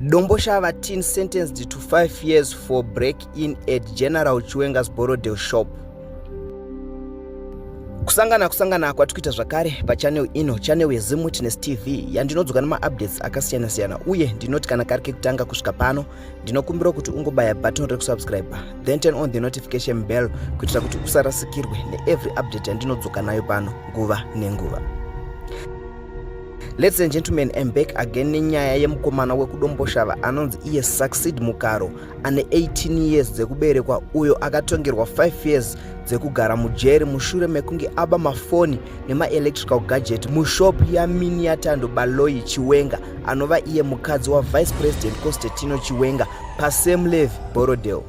Domboshava teen sentenced to 5 years for break in at General Chiwenga's Borrowdale shop. Kusangana kusangana kwati kuita zvakare pachannel ino, channel yeZim Witness TV, yandinodzoka nemaupdates akasiyana siyana, uye ndinoti kana kari kekutanga kusvika pano, ndinokumbira kuti ungobaya button rekusubscribe, then turn on the notification bell kuitira kuti usarasikirwe neevery update yandinodzoka nayo pano nguva nenguva. Ladies and gentlemen, I'm back again nenyaya yemukomana wekuDomboshava anonzi iye Succeed Mukaro, ane 18 years dzekuberekwa, uyo akatongerwa 5 years dzekugara mujeri mushure mekunge aba mafoni nemaelectrical gadget mushop yaMiniatando Baloyi Chiwenga, anova iye mukadzi waVice President Constantino Chiwenga, paSam Levy, Borrowdale.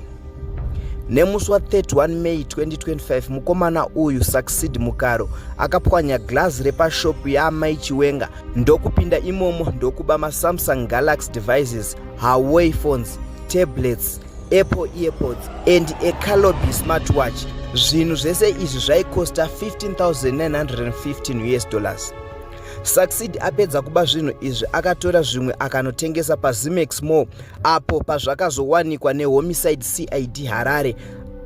Nemusi wa31 May 2025, mukomana uyu Succeed Mukaro akapwanya glazi repashopu yaamai Chiwenga, ndokupinda imomo, ndokuba maSamsung Galaxy devices, Huawei phones, tablets, Apple earpods and ecalobi smartwatch. Zvinhu zvese izvi zvaikosta 15,915 US dollars. Succeed apedza kuba zvinhu izvi, akatora zvimwe akanotengesa paZimex Mall, apo pazvakazowanikwa neHomicide CID Harare,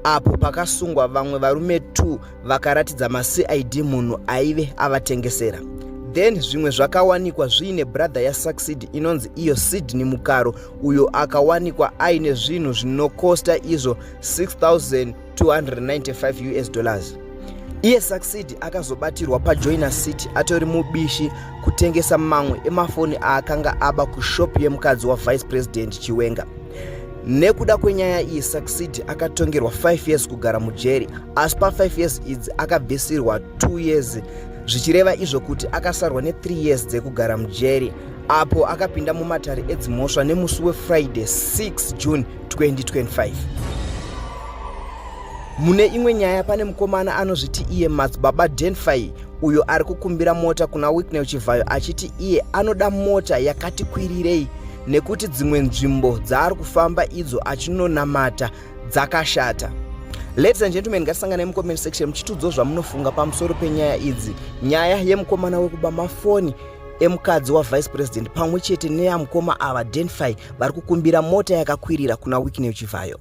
apo pakasungwa vamwe varume 2 vakaratidza maCID munhu aive avatengesera. Then zvimwe zvakawanikwa zviine brother yaSucceed inonzi iyo Sydney Mukaro, uyo akawanikwa aine zvinhu zvinokosta izvo 6295 US dollars. Iye Succeed akazobatirwa paJoina City atori mubishi kutengesa mamwe emafoni aakanga aba kushopu yemukadzi waVice President Chiwenga. Nekuda kwenyaya iyi, Succeed akatongerwa 5 years kugara mujeri, asi pa5 years idzi akabvisirwa 2 years, zvichireva izvo kuti akasarwa ne3 years dzekugara mujeri, apo akapinda mumatare edzimhosva nemusi weFriday 6 June 2025. Mune imwe nyaya, pane mukomana anozviti iye Madzibaba Denfai, uyo ari kukumbira mota kuna Wicknell Chivhayo, achiti iye anoda mota yakati kwirirei nekuti dzimwe nzvimbo dzaari kufamba idzo achinonamata dzakashata. Ladies and gentlemen, ngatisanganai mucomment section muchitiudzawo zvamunofunga pamusoro penyaya idzi, nyaya yemukomana wekuba mafoni emukadzi waVice President pamwe chete neyamukoma ava Denfai vari kukumbira mota yakakwirira kuna Wicknell Chivhayo.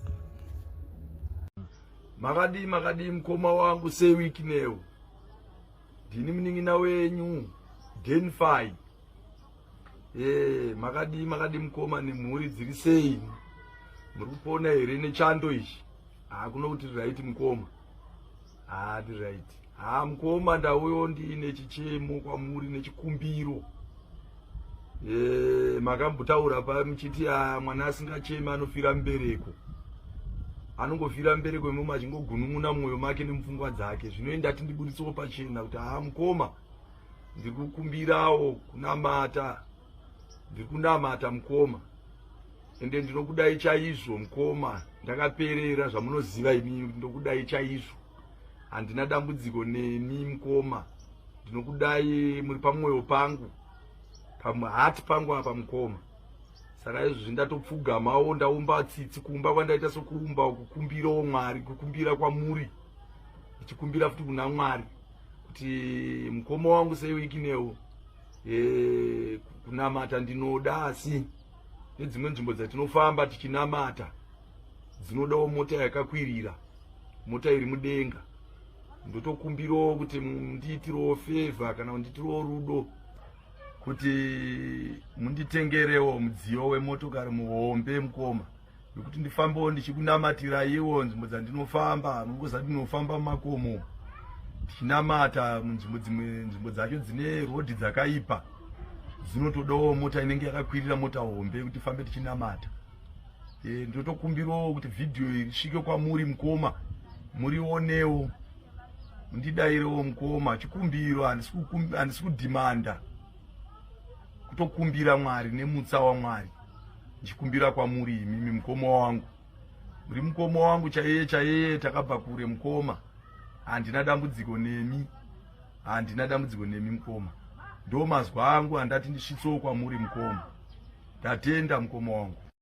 Makadii, makadii mukoma wangu seWicknell? Ndini munin'ina wenyu Denfai. Makadii, makadii mukoma nemhuri, dziri sei? Muri kupona here nechando ichi? Hakuna kuti right mukoma, hati right. Ha mukoma, ndauyo ndiine chichemo kwamuri nechikumbiro. Makambotaura pa muchiti mwana asingachemi anofira mubereko, anongofira mubereko imomo achingogunun'una mumwoyo make nemupfungwa dzake. Zvino ndati ndibuditsewo pachena kuti ha mukoma, ndiri kukumbirawo kunamata, ndiri kunamata mukoma, ende ndinokudai chaizvo mukoma, ndakaperera zvamunoziva imimi. Ndinokudai chaizvo, handina dambudziko nemi mukoma, ndinokudai, muri pamwoyo pangu, pamuhati pangu apa mukoma. Saka izvozvi ndatopfugamawo, ndaumba tsitsi kumba kwandaita sokuumba kukumbirawo Mwari, kukumbira kwamuri, ndichikumbira futi kuna Mwari kuti mukoma wangu seWicknell, kunamata ndinoda, asi nedzimwe nzvimbo dzatinofamba tichinamata dzinodawo mota yakakwirira, mota iri mudenga. Ndotokumbirawo kuti mundiitirewo favour kana kundiitirewo rudo kuti munditengerewo mudziyo wemotokari muhombe mukoma, nekuti ndifambewo ndichikunamatirai nzvimbo dzandinofamba. Mungoziva ndinofamba mumakomo tichinamata munzvimbo dzimwe, nzvimbo dzacho dzine rodhi dzakaipa, dzinotodawo mota inenge yakakwirira, mota hombe kuti tifambe tichinamata. Ndinotokumbirawo kuti vhidhiyo iri isvike kwamuri mukoma, murionewo, mundidairewo mukoma. Chikumbiro, handisi kudhimanda, kutokumbira Mwari nemutsa waMwari, ndichikumbira kwamuri imimi mukoma wangu. Muri mukoma wangu chaiye chaiye, takabva kure mukoma, handina dambudziko nemi, handina dambudziko nemi mukoma. Ndo mazwa angu andati ndisvitsewo kwamuri mukoma. Ndatenda mukoma wangu.